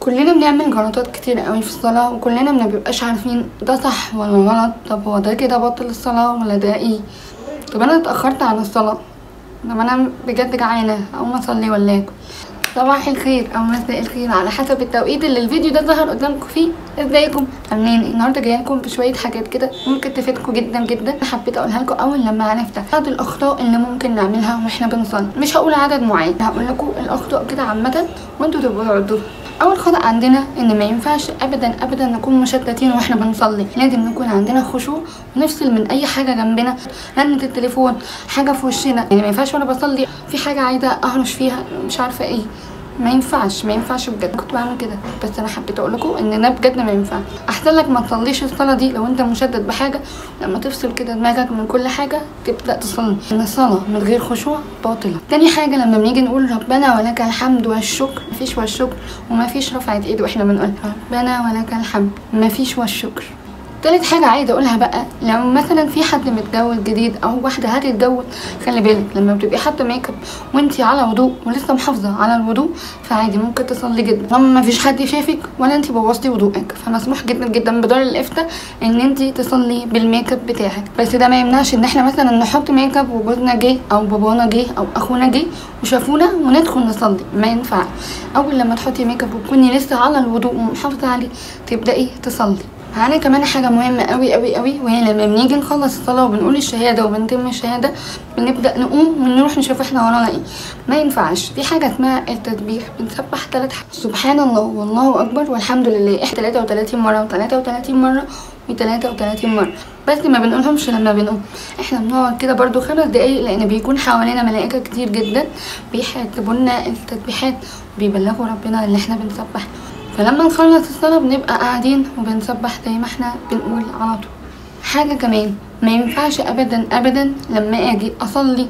كلنا بنعمل غلطات كتير قوي في الصلاة، وكلنا ما بنبقاش عارفين ده صح ولا غلط. طب هو ده كده بطل الصلاة ولا ده ايه؟ طب انا اتأخرت عن الصلاة، طب انا بجد جعانة اقوم اصلي ولا اكل؟ صباح الخير او مساء الخير على حسب التوقيت اللي الفيديو ده ظهر قدامكم فيه. ازيكم عاملين ايه؟ النهارده جاية لكم بشوية حاجات كده ممكن تفيدكم جدا جدا، حبيت اقولها لكم اول لما عرفتها. بعض الاخطاء اللي ممكن نعملها واحنا بنصلي، مش هقول عدد معين، هقول لكم الاخطاء كده عامة وانتوا تبقوا تعدوها. اول خطأ عندنا ان ما ينفعش ابدا ابدا نكون مشتتين واحنا بنصلي، لازم نكون عندنا خشوع ونفصل من اي حاجة جنبنا، رنة التليفون، حاجة في وشنا. يعني ما ينفعش وانا بصلي في حاجة عايزه اهرش فيها مش عارفه ايه، ما ينفعش، ما ينفعش بجد. كنت بعمل كده، بس انا حبيت اقول لكم ان انا بجد ما ينفعش. احسن لك ما تصليش الصلاة دي لو انت مشتت بحاجة، لما تفصل كده دماغك من كل حاجة تبدا تصلي. ان الصلاة من غير خشوع باطله. تاني حاجة لما بنيجي نقول ربنا ولك الحمد والشكر، مفيش والشكر ومفيش رفعه ايد واحنا بنقول ربنا ولك الحمد، مفيش والشكر. تالت حاجة عايزة اقولها بقى، لو مثلا في حد متجوز جديد او واحدة هتتجوز، خلي بالك لما بتبقي حاطة ميك اب وانتي على وضوء ولسه محافظة على الوضوء فعادي ممكن تصلي جدا، طالما مفيش حد شافك ولا انتي بوظتي وضوءك، فمسموح جدا جدا بدار الافتاء ان انتي تصلي بالميك اب بتاعك. بس ده ما يمنعش ان احنا مثلا نحط ميك اب وجوزنا جه او بابانا جه او اخونا جه وشافونا وندخل نصلي، ما ينفع. اول لما تحطي ميك اب وتكوني لسه على الوضوء ومحافظة عليه تبدأي تصلي. معانا كمان حاجة مهمة قوي قوي قوي، وهي لما بنيجي نخلص الصلاة وبنقول الشهادة وبنتم الشهادة بنبدا نقوم ونروح نشوف احنا ورانا ايه. ما ينفعش، في حاجة اسمها التسبيح، بنسبح 3 حاجات: سبحان الله والله اكبر والحمد لله، احنا 33 مرة و33 مرة و33 مرة، بس ما بنقولهمش لما بنقوم. احنا بنقعد كده برضو 5 دقايق، لان بيكون حوالينا ملائكة كتير جدا بيحسبوا لنا التسبيحات وبيبلغوا ربنا اللي احنا بنسبح. فلما نخلص الصلاة بنبقى قاعدين وبنسبح زي ما احنا بنقول على طول. حاجة كمان ما ينفعش ابدا ابدا لما اجي اصلي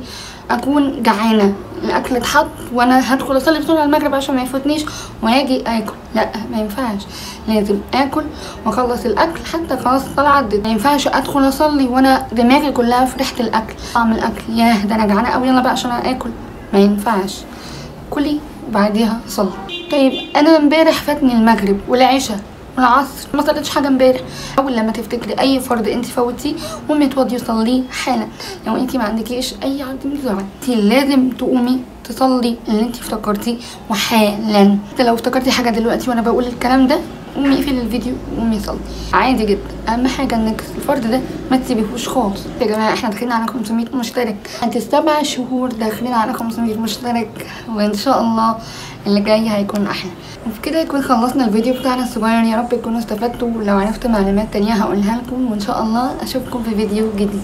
اكون جعانة، الاكل اتحط وانا هدخل اصلي بسرعة المغرب عشان ما يفوتنيش واجي اكل، لا ما ينفعش، لازم اكل واخلص الاكل حتى خلاص الصلاة عدت. ما ينفعش ادخل اصلي وانا دماغي كلها في ريحة الاكل، طعم الاكل، ياه ده انا جعانة قوي يلا بقى عشان اكل، ما ينفعش. كلي وبعديها صلي. طيب انا امبارح فاتني المغرب والعشاء والعصر، ما صليتش حاجة امبارح. اول لما تفتكري اي فرض انت فوتيه قومي اتوضي وصليه حالا. لو انت ما عندكيش اي عذر انت لازم تقومي تصلي اللي انت افتكرتيه وحالا. حتى لو افتكرتي حاجة دلوقتي وانا بقول الكلام ده قومي اقفلي الفيديو وقومي صلي عادي جدا. اهم حاجة انك الفرد ده ما تسيبيهوش خالص. يا جماعة احنا داخلين على 500 مشترك، انت 7 شهور داخلين على 500 مشترك، وان شاء الله اللي جاي هيكون احلى. وفي كده يكون خلصنا الفيديو بتاعنا الصغير، يا رب تكونوا استفدتوا، ولو عرفت معلومات تانية هقولها لكم، وان شاء الله اشوفكم في فيديو جديد.